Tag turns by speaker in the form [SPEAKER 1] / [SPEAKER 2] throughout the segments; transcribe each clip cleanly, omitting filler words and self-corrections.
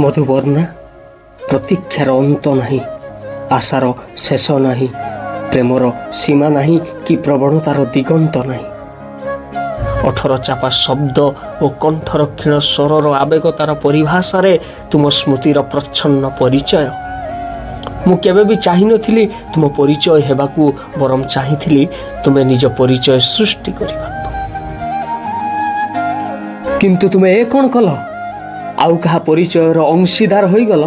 [SPEAKER 1] ମଧୁବର୍ଣ୍ଣା, ପ୍ରତୀକ୍ଷାର ଅନ୍ତ ନାହିଁ, ଆଶାର ଶେଷ ନାହିଁ, ପ୍ରେମର ସୀମା ନାହିଁ କି ପ୍ରବଣତାର ଦିଗନ୍ତ ନାହିଁ। ଅଠର ଚାପା ଶବ୍ଦ ଓ କଣ୍ଠର କ୍ଷୀଣ ସ୍ୱରର ଆବେଗତାର ପରିଭାଷାରେ ତୁମ ସ୍ମୃତିର ପ୍ରଚ୍ଛନ୍ନ ପରିଚୟ। ମୁଁ କେବେ ବି ଚାହିଁନଥିଲି ତୁମ ପରିଚୟ ହେବାକୁ, ବରଂ ଚାହିଁଥିଲି ତୁମେ ନିଜ ପରିଚୟ ସୃଷ୍ଟି କରିବାକୁ। କିନ୍ତୁ ତୁମେ ଏ କ'ଣ କଲ? ଆଉ କାହା ପରିଚୟର ଅଂଶୀଦାର ହୋଇଗଲ।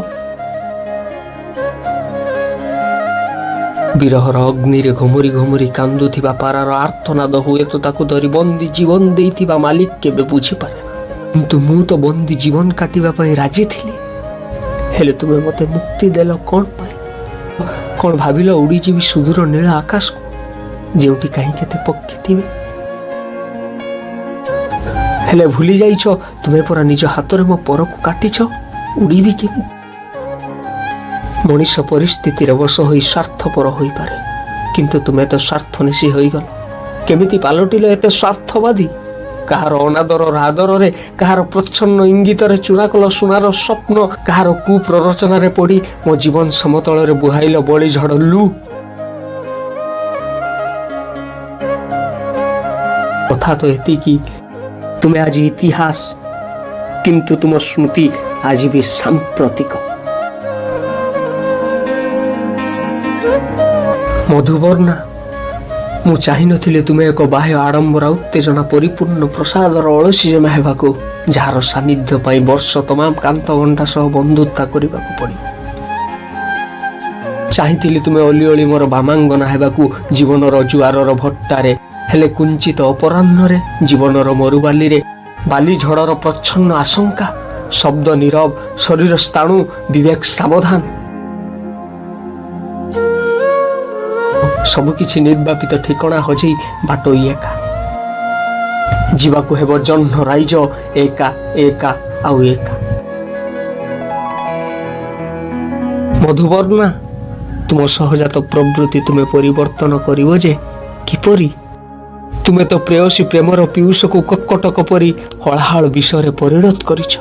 [SPEAKER 1] ବିରହର ଅଗ୍ନିରେ ଘୁମୁରି ଘୁମୁରି କାନ୍ଦୁଥିବା ପାରାର ଆର୍ତ୍ତନାଦ ହୁଏତ ତାକୁ ଧରି ବନ୍ଦୀ ଜୀବନ ଦେଇଥିବା ମାଲିକ କେବେ ବୁଝିପାରେ ନା। କିନ୍ତୁ ମୁଁ ତ ବନ୍ଦୀ ଜୀବନ କାଟିବା ପାଇଁ ରାଜି ଥିଲି, ହେଲେ ତୁମେ ମୋତେ ମୁକ୍ତି ଦେଲ କ'ଣ ପାଇଁ? କ'ଣ ଭାବିଲ ଉଡ଼ିଯିବି ସୁଦୂର ନୀଳ ଆକାଶକୁ, ଯେଉଁଠି କାହିଁ କେତେ ପକ୍ଷୀ ଥିବେ? ହେଲେ ଭୁଲି ଯାଇଛ, ତୁମେ ପରା ନିଜ ହାତରେ ମୋ ପରକୁ କାଟିଛ। ଉଡ଼ିବି କେମିତି? ମଣିଷ ପରିସ୍ଥିତିର ବଶ ହୋଇ ସ୍ୱାର୍ଥପର ହୋଇପାରେ, କିନ୍ତୁ ତୁମେ ତ ସ୍ୱାର୍ଥନିଶୀ ହୋଇଗଲ। କେମିତି ପାଲଟିଲ ଏତେ ସ୍ୱାର୍ଥବାଦୀ? କାହାର ଅନାଦରର ଆଦରରେ, କାହାର ପ୍ରଚ୍ଛନ୍ନ ଇଙ୍ଗିତରେ ଚୂଣା କଲ ସୁନାର ସ୍ୱପ୍ନ, କାହାର କୁପ୍ରରୋଚନାରେ ପଡ଼ି ମୋ ଜୀବନ ସମତଳରେ ବୁହାଇଲ ବଳି ଝଡ଼ ଲୁ। କଥା ତ ଏତିକି, ତୁମେ ଆଜି ଇତିହାସ, କିନ୍ତୁ ତୁମ ସ୍ମୃତି ଆଜି ବି ସାମ୍ପ୍ରତିକ। ମଧୁବର୍ଣ୍ଣା, ମୁଁ ଚାହିଁନଥିଲି ତୁମେ ଏକ ବାହ୍ୟ ଆଡ଼ମ୍ବର ଉତ୍ତେଜନା ପରିପୂର୍ଣ୍ଣ ପ୍ରସାଦର ଅଳସୀ ଜମା ହେବାକୁ, ଯାହାର ସାନ୍ନିଧ୍ୟ ପାଇଁ ବର୍ଷ ତମାମ କାନ୍ଥ ଘଣ୍ଟା ସହ ବନ୍ଧୁତା କରିବାକୁ ପଡ଼ିବ। ଚାହିଁଥିଲି ତୁମେ ଅଲିଅଳି ମୋର ବାମାଙ୍ଗନା ହେବାକୁ ଜୀବନର ଜୁଆରର ଭଟ୍ଟାରେ, ହେଲେ କୁଞ୍ଚିତ ଅପରାହ୍ନରେ ଜୀବନର ମରୁବାଲିରେ ବାଲି ଝଡ଼ର ପ୍ରଚ୍ଛନ୍ନ ଆଶଙ୍କା, ଶବ୍ଦ ନୀରବ, ଶରୀର ସ୍ଥାଣୁ, ବିବେକ ସାବଧାନ, ସବୁକିଛି ନିର୍ବାପିତ ଠିକଣା ହଜେଇ ବାଟୋଇ ଏକା ଯିବାକୁ ହେବ ଜହ୍ନ ରାଇଜ, ଏକା ଏକା ଆଉ ଏକା। ମଧୁବର୍ଣ୍ଣା, ତୁମ ସହଜାତ ପ୍ରବୃତ୍ତି ତୁମେ ପରିବର୍ତ୍ତନ କରିବ ଯେ କିପରି? ତୁମେ ତ ପ୍ରେୟସୀ ପ୍ରେମର ପୀୟୁଷକୁ କକ୍କଟକ ପରି ହଳାହଳ ବିଷୟରେ ପରିଣତ କରିଛ।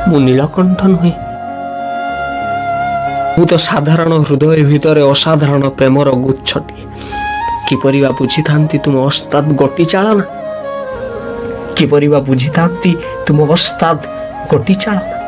[SPEAKER 1] ମୁଁ ନୀଳକଣ୍ଠ ନୁହେଁ, ମୁଁ ତ ସାଧାରଣ ହୃଦୟ ଭିତରେ ଅସାଧାରଣ ପ୍ରେମର ଗୁଚ୍ଛଟିଏ। କିପରି ବା ବୁଝିଥାନ୍ତି ତୁମ ଅସ୍ତାଦ ଗୋଟି ଚାଳନା? କିପରି ବା ବୁଝିଥାନ୍ତି ତୁମ ଅସ୍ତାଦ ଗୋଟି ଚାଳନା?